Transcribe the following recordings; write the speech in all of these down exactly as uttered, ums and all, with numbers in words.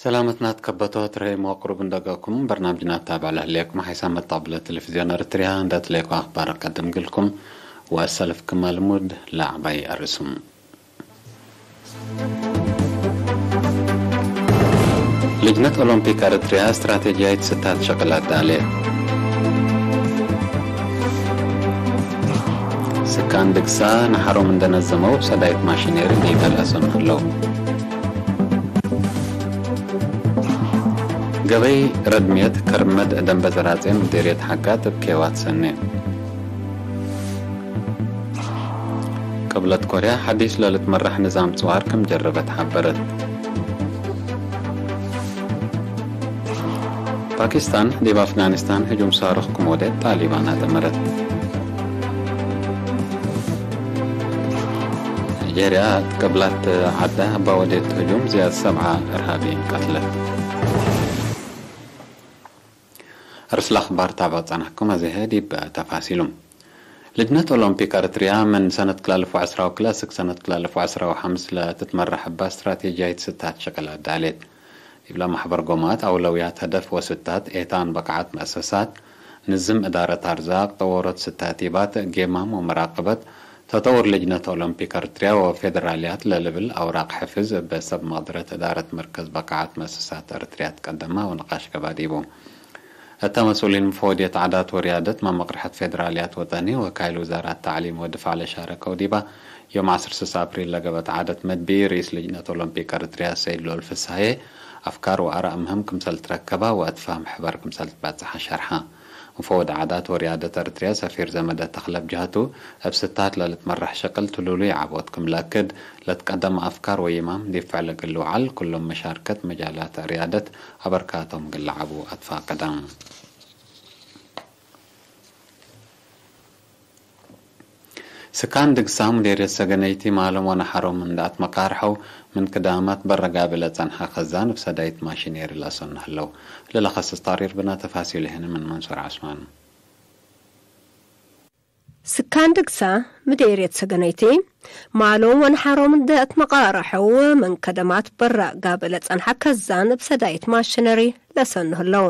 ሰላመትና ትከበቶ ትረኤ መዋቅሩ ብንደገኩም በርናምጅና ታብዕ ለህሌኩም ሓይሳም መጣብለ ቴሌቪዝዮን ኤረትርያ እንደ ትሌኮ አኽባር ቀድም ግልኩም ወአሰልፍ ክማ ልሙድ ለዐባይ አርእሱም። ልጅነት ኦሎምፒክ ኤረትርያ ስትራቴጂያይት ስታት ሸቅል አዳሌ። ስካን ድግሳ ነሓሮም እንደ ነዘመው ሰዳይት ማሽኔሪ ዲበ ለአሰኑ ህለው። ገበይ ረድምየት ከርመድ ደንበ ዘራጼን ሙዴርየት ሐጋት እብ ኬዋት ሰኔ። ቅብለት ኮርያ ሐዲስ ለልትመራሕ ንዛም ጽዋር ክም ጀረበት ሐበረት። ፓኪስታን ዲብ አፍጋኒስታን ህጁም ሳሩክ ክም ወዴት ጣሊባን አደመረት። ናይጄርያ እት ቅብላት ዐዳ እባ ወዴት ህጁም ዝያድ ሰብዓ እርሃብይን ቀትለት። አርእስ ለአኽባር ታብዕ ጸናሕኩም፣ አዜ ህይ ዲብ ተፋሲሉ። ልጅነት ኦሎምፒክ ኤረትርያ ምን ሰነት ክልኤ አልፍ ወዐስራ ወክልኤ እስክ ሰነት ክልኤ አልፍ ወዐስራ ወሐምስ ለትትመራሕ እባ ስትራቴጂያይት ስታት ሸቅል አዳሌት። ዲብለ መሕበር ጎማት አውለውያት፣ ሀደፍ ወስታት፣ ኤታን በቃዓት መአሰሳት፣ ንዝም እዳረት አርዛቅ፣ ጠወሮት ስታቲባት፣ ጌማም ወመራቅበት፣ ተጠውር ልጅነት ኦሎምፒክ ኤረትርያ ወፌደራልያት ለልብል አውራቅ ሕፍዝ እበ ሰብ መቅደረት እዳረት መርከዝ በቃዓት መአሰሳት ኤረትርያ ትቀደመ ወንቃሽ ገባ ዲቡ። እተ መስኡሊን ምፈወድየት ዓዳት ወርያደት መመቅርሐት ፌደራልያት ወጠኒ ወካይል ውዛራት ተዕሊም ወድፋዕ ለሻረከው ዲባ፣ ዮም ዐስር ስስ አፕሪል ለገብአት ዓደት መድቢ፣ ርኢስ ልጅነት ኦሎምፒክ ኤረትርያ ሰይድ ልዑል ፍስሃዬ፣ አፍካር ወአራእ ምህም ክምሰል ትረከባ ወአትፋህም ሕበር ክምሰል ትበጽሐ ሸርሐ። ሙፈወድ ዓዳት ወርያደት ኤረትርያ ሰፊር ዘመደ ተክለ ብጅሀቱ፣ እብ ስታት ለልትመራሕ ሸቅል ትሉሉይ ዐቦት ክም ለአክድ፣ ለትቀደመ አፍካር ወይማም ዲብ ፍዕል እግል ልውዓል፣ ኩሎም መሻርከት መጃላት ርያደት አበርካቶም እግል ለዐቡ አትፋቀደ። ስካን ድግሳ ሙዴርየት ሰገነይቲ ማሎም ወነሐሮም እንደ አትመቃርሐው፣ ምን ክዳማት በረ ጋብእ ለጸንሐ ከዛን እብ ሰዳይት ማሽኔሪ ለአሰኑ ህለው። ለለከስስ ታሪር ብነ ተፋሲሉ ህኒ ምን መንሱር ዐስማን። ስካን ድግሳ ምዴርየት ሰገነይቲ ማሎም ወነሐሮም እንደ አትመቃርሐው፣ ምን ከደማት በረ ጋብእ ለጸንሐ ከዛን እብ ሰዳይት ማሽነሪ ለአሰኑ ህለው።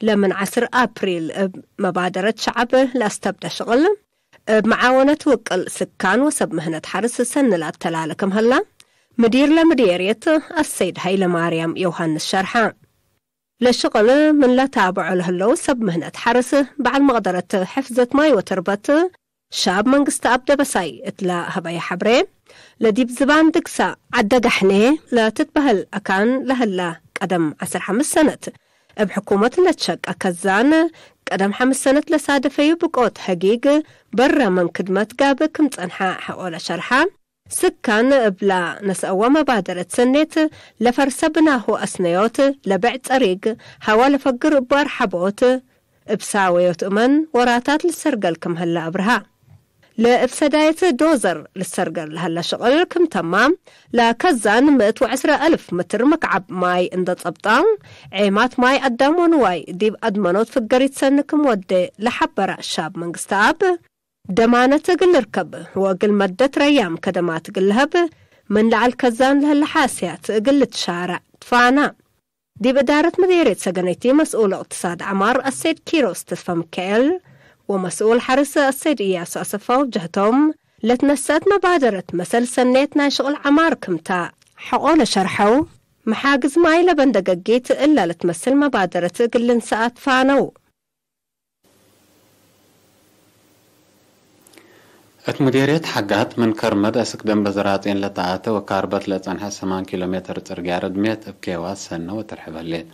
ለምን ዐስር አፕሪል እብ መባደረት ሸዐብ ለአስተብደ ሽቅል፣ እብ መዓወነት ውቅል ስካን ወሰብ ምህነት ሐርስ ሰኒ ለአተላለ ክም ሀላ፣ ምዲር ለምዴርየት አሰይድ ሀይለማርያም ዮሐንስ ሸርሐ። ለሽቅል ምን ለታብዖ ለህለው ሰብ ምህነት ሐርስ በዐል መቅደረት ሕፍዘት ማይ ወትርበት ሻብ መንግስትኣብ ደበሳይ እት ለሀበየ ሐብሬ፣ ለዲብ ዝባን ድግሳ ዐደጋሕኔ ለትትበህል አካን ለህላ ቀደም ዐስር ሐምስ ሰነት እብ ሕኩመት ለትሸቀ ከዛን፣ ቀደም ሐምስ ሰነት ለሳደፈዩ ብቆት ሀጊግ በረ ምን ክድመት ጋብእ ክም ጸንሐ ሐቆለ ሸርሐ። ስካን እብላ ነስአወ መባደረት ሰኔት፣ ለፈርሰ ብናሁ አስነዮት፣ ለብዕ ጸሪግ ሀዋ ለፈግር እቡ አርሐቦት፣ እብ ሳወዮት እመን ወራታት ልሰርገል ክም ህለ አብርሃ። ለእብ ሰዳየት ዶዘር ልሰርገል ለሀለ ሽቅል ክም ተማም፣ ለከዛን ምእት ወዕስረ አልፍ ምትር መክዓብ ማይ እንደ ጸብጣ፣ ዔማት ማይ አዳም ወንዋይ ዲብ አድመኖት ፍገሪት ሰኒ ክም ወዴ ለሐበረ ሻብ መንግስትኣብ፣ ደማነት እግል ልርከብ ወእግል መደት ረያም ከደማት እግል ለሀብ፣ ምን ለዐል ከዛን ለህለ ሓስያት እግል ልትሻረዕ ትፋና። ዲብ እዳረት ምዴርየት ሰገነይቲ መስኡል እቅትሳድ ዐማር አሰይድ ኪሮስ ተስፈሚካኤል ወመስኡል ሐርስ አሰይድ እያሱ አሰፋው ጀህቶም፣ ለትነሰአት መባደረት መሰል ሰኔት ናይ ሽቅል ዐማር ክምታ ሐቆ ለሸርሐው፣ መሓግዝ ማይ ለበን ደገጊት እላ ለትመስል መባደረት እግል ልንሰአ ትፋነው። እት ሙዴርየት ሐጋት ምን ከርመድ አስክ ደንበ ዘራጼን ለተአተ ወካርበት ለጸንሐ ሰማን ኪሎ ሜትር ጽርግያ ረድሜት እብ ኬዋስ ሰነ ወትርሕብ ህሌት።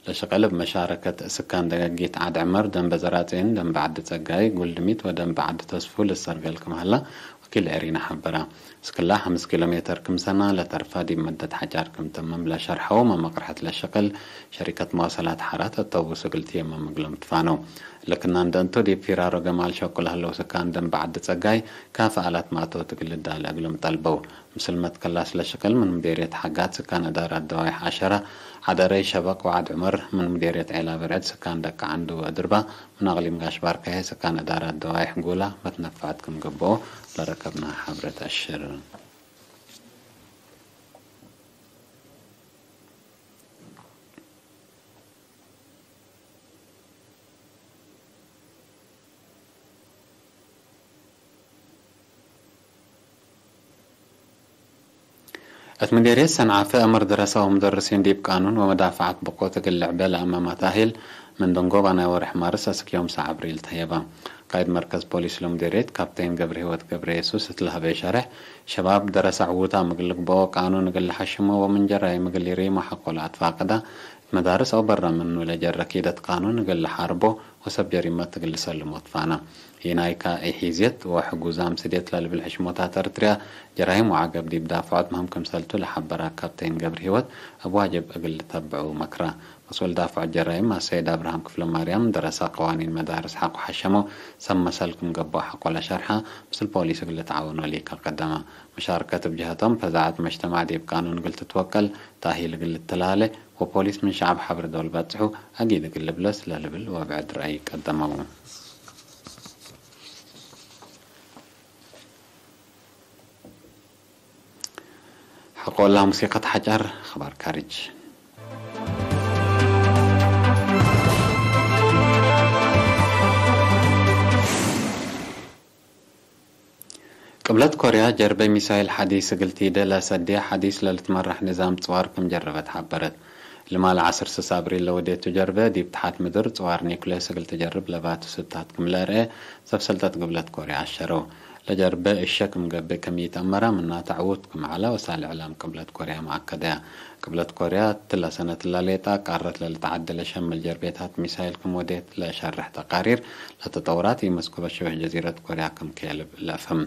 ለሽቅል እብ መሻረከት ስካን ደገጊት ዐድ ዕመር፣ ደንበ ዘራጼን፣ ደንበ ዐዲ ጸጋይ፣ ጉልድሚት ወደንበ ዐዲ ተስፉ ልሰርገል ክም ሀላ ወኪል ኤሪና ሐበረ። እስክላ ሐምስ ኪሎ ሜትር ክምሰና ለተርፈ ዲብ መደት ሐጫር ክም ተምም ለሸርሐው መመቅርሐት ለሽቅል ሸሪከት መዋሰላት ሐራት አውቶቡስ እግል ትየምም እግሎም ትፋነው። ለክና እንደ እንቱ ዲብ ፊራሮ ገማል ሸቁ ለህለው ስካን ደንበ ዐዲ ጸጋይ ካፈ አላት ማእቶት እግል ልዳለ እግሎም ጠልበው። ምስል መትከላስ ለሽቅል ምን ምዴርየት ሐጋት ስካን እዳራት ደዋይሕ ዐሸረ፣ ዐደረይ ሸበቅ ወዐድ ዕመር፣ ምን ምዴርየት ዔላ ብርዕድ ስካን ደቀ ዐንዱ ወእድርባ፣ ምን አቅሊም ጋሽ ባርከሄ ስካን እዳራት ደዋይሕ ጉላ መትነፈዐት ክም ገብኦ ለረከብናሀ ሐብሬ ተአሽር። እት ምዴርየት ሰንዓፈ፣ አምር ደረሰ ወሙደርሲን ዲብ ቃኑን ወመዳፈዓት ብቆት እግል ልዕበ ለአመ መታሂል፣ ምን ደንጎባ ናይ ወርሕ ማርስ አስክ ዮም ሰዕ አብሪል ተህየበ። ቃይድ መርከዝ ፖሊስ ለሙዴርየት ካፕቴን ገብረህይወት ገብረየሱስ እት ለሀበየ ሸሬሕ፣ ሸባብ ደረሰ ዕዉታም እግል ልግበኦ፣ ቃኑን እግል ለሐሽሞ ወምን ጀራይም እግል ኢሪሞ ሐቆ ለአትፋቀዳ፣ እት መዳርስ አው በረ ምኑ ለጀረ ኪደት ቃኑን እግል ለሓርቦ ወሰብ ጀሪመት እግል ልሰልሞ ትፋና። ኢናይካ ኢሒዝየት ወሕጉዛም ስዴት ለልብል ሕሽሞታት ኤርትርያ፣ ጀራይም ወዐገብ ዲብ ዳፍዖት ምህም ክምሰልቱ ለሐበራ ካፕቴን ገብረህይወት፣ እብ ዋጅብ እግል ልተብዑ መክራ። መስኡል ዳፍዖት ጀራይም አሰይድ አብርሃም ክፍለማርያም፣ ደረሰ ቀዋኒን መዳርስ ሐቆ ሐሸመው፣ ሰብ መሰል ክም ገብኦ ሐቆ ለሸርሐ፣ ምስል ፖሊስ እግል ልትዓወኖ ሊከ ቀደመ። መሻርከት እብ ጀሀቶም፣ ፈዛዐት መጅተማዕ ዲብ ቃኑን እግል ትትወቀል፣ ታሂል እግል ልትላሌ፣ ወፖሊስ ምን ሸዐብ ሐብር ዶል በጽሑ፣ አጊድ እግል ልብለስ ለልብል ወብዕድ ረአይ ቀደመው። ሐቆላ ሙሲቀት ሐጫር፣ አኽባር ካርጅ። ቅብለት ኮርያ ጀርበ ሚሳይል ሐዲስ እግል ቲደ ለሰድየ ሐዲስ ለልትመራሕ ንዛም ጽዋር ክም ጀረበት ሐበረት። ልማል ዐስር ስስ አብሪል ለወዴቱ ጀርበ ዲብ ተሓት ምድር ጽዋር ኒኩሌስ እግል ትጀርብ ለባቱ ስታት ክም ለርአ ሰብ ሰልጠት ቅብለት ኮርያ አሸረው። ለጀርበ እሸ ክም ገብእ ክም ኢተአመረ ምናተ ዕዉት ክም ዐለ ወሳል እዕላም ቅብለት ኮርያ መአከደያ። ቅብለት ኮርያ እትለ ሰነት ለሌጠ ቃረት ለልትዓደለ ሸምል ጀርቤታት ሚሳይል ክም ወዴት ለሸርሕ ተቃሪር ለተጠውራት ኢመስኩበ ሽብሕ ጀዚረት ኮርያ ክም ኬልብ ለአፍህም።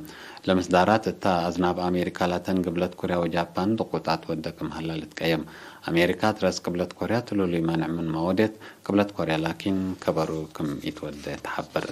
ለምስዳራት እተ አዝናብ አሜሪካ ላተን ግብለት ኮርያ ወጃፓን ድቁጣት ወደ ክም ሀለ ልትቀየም። አሜሪካ ትረስ ቅብለት ኮርያ ትሉሉይ መንዕ ምንመ ወዴት፣ ቅብለት ኮርያ ላኪን ከበሩ ክም ኢትወደ ተሐብር።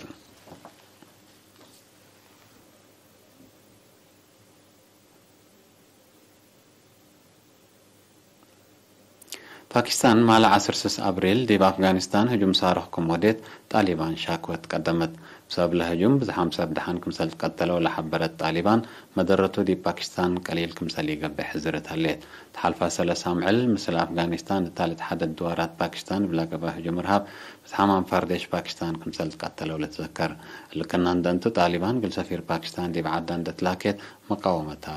ፓኪስታን ማለ ዐስር ስስ አብሪል ዲብ አፍጋኒስታን ህጁም ሳሩክ ክም ወዴት ጣሊባን ሻክወት ቀደመት። ብሰብብ ለህጁም ብዝሓም ሰብ ደሐን ክምሰል ትቀተለው ለሐበረት ጣሊባን፣ መደረቱ ዲብ ፓኪስታን ቀሊል ክምሰል ኢገብእ ሕዝርት ህሌት። ተሓልፋ ሰለስ አምዕል ምስል አፍጋኒስታን እታ ልትሓደድ ድዋራት ፓኪስታን እብ ለገብአ ህጁም እርሃብ ብዝሓም አንፋር ዴሽ ፓኪስታን ክምሰል ትቀተለው ልትዘከር። እሊ ክእነ እንዴ እንቱ ጣሊባን እግል ሰፊር ፓኪስታን ዲብ ዐዳ እንዴ ትላኬት መቃወመታ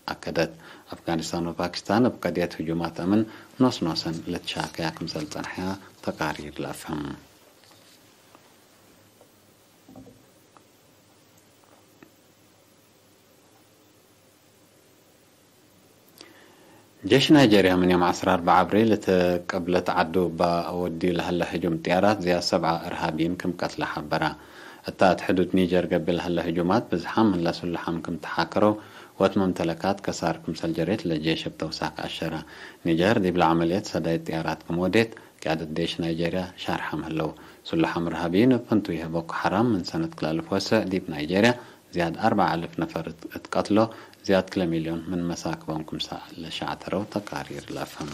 አከደት። አፍጋኒስታን ወፓኪስታን እብ ቀድየት ህጁማት አምን ኖስ ኖሰን ልትሻከያ ክምሰል ጸንሐያ ተቃሪር ለአፍህም። ጄሽ ናይጄርያ ምን ዮም ዐስራ አርበዕ አብሪል እት ቅብለት ዐዱ እባ ወድዩ ለሀለ ህጁም ጥያራት ዝያድ ሰብዓ እርሃብይን ክም ቀትለ ሐበረ። እታ እት ሕዱድ ኒጀር ገብእ ለሀለ ህጁማት ብዝሓም ምን ለስሉሓም ክም ተሓከረው ወእት መምተለካት ከሳር ክምሰል ጀሬት ለጄሽ እብ ተውሳክ አሸረ። ኒጀር ዲብለ ዐመልየት ሰዳይት ጥያራት ክም ወዴት ቅያደት ዴሽ ናይጄርያ ሻርሐም ህለው። ስሉሓም እርሃብይን እብ ፍንቱይ ህበኩ ሐራም ምን ሰነት ክልአልፍ ወሰዕ ዲብ ናይጄርያ ዝያድ አርበዕ አልፍ ነፈር እት ቀትሎ፣ ዝያድ ክለ ሚልዮን ምን መሳክቦም ክምሰል ለሸዕተረው ተቃሪር ለአፍህም።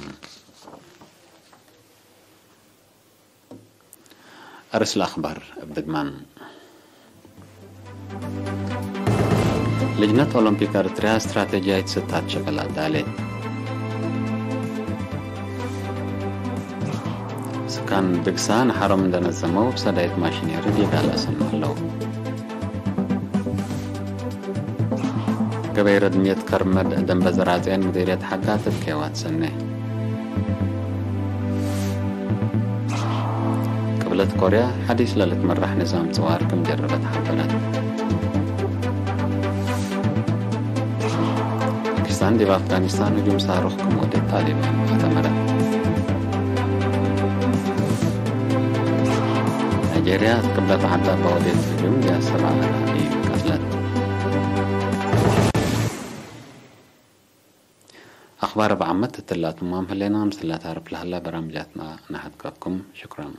አርእስ ለአክባር እብ ድግማን። ልጅነት ኦሎምፒክ ኤርትርያ ስትራቴጂያይት ስታት ሸቅል አዳሌት። ስካን ድግሳ ነሓሮም እንደ ነዘመው፣ እብ ሰዳይት ማሽኔሪ ዲጋለ አሰኑ ህለው። ገበይ ረድምየት ከርመ ደንበ ዘራጽያን ምዴርየት ሐጋት እብ ኬዋት ሰኔ። ቅብለት ኮርያ ሐዲስ ለልትመራሕ ንዛም ጽዋር ክም ጀረበት ሐበረት። ፓኪስታን ዲብ አፍጋኒስታን ህጁም ሳሩክ ክም ወዴት ጣሊባን አተመረ። ናይጄርያ እት ቅብለት ዐዳ እባ ወዴት ህጁም ዲያሰባ አርሃቢ ቀትለት። አክባር እብ ዓመት እትላ ትማም ህሌና፣ ምስላ ታርፍ ለሀላ በራምጃትና ነሐድገኩም። ሽክረን።